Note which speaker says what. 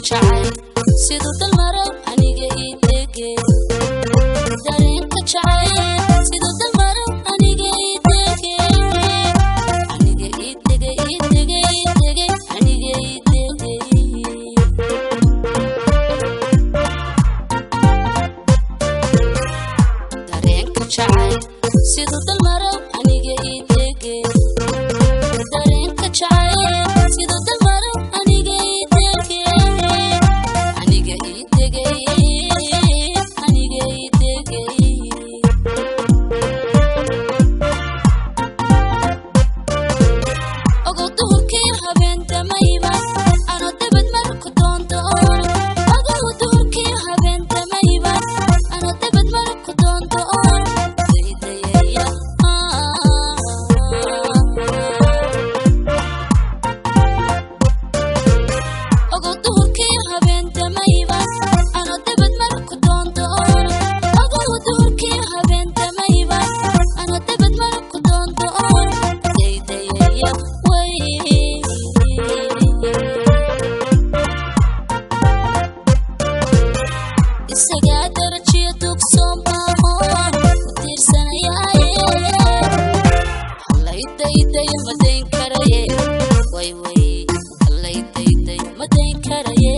Speaker 1: Jacayl siduu dalmarow aniga ii dege, dareenka jacayl siduu dalmarow aniga ii dege, aniga ii dege, ii dege, ii dege, aniga ii dege. Dareenka jacayl siduu dalmarow aniga ii dege, dareenka jacayl siduu dalmarow aniga ii dege, aniga ii dege, aniga ii dege. Ogow duhurkii habeen damayba ano dabad marku doondoono, ogow duhurkii habeen damayba ano dabad marku doondoono daydayaya. Ogow duhurkii habeen damayba ano dabad marku doondoono, ogow duhurkii habeen damayba ano dabad marku doondoono daydayaya way. Isagaa darajiyo dugsoon baahoon ku tiirsanayaaye, hallaydaydaya madayn karaye, way way, hallaydaydaya madayn karaye.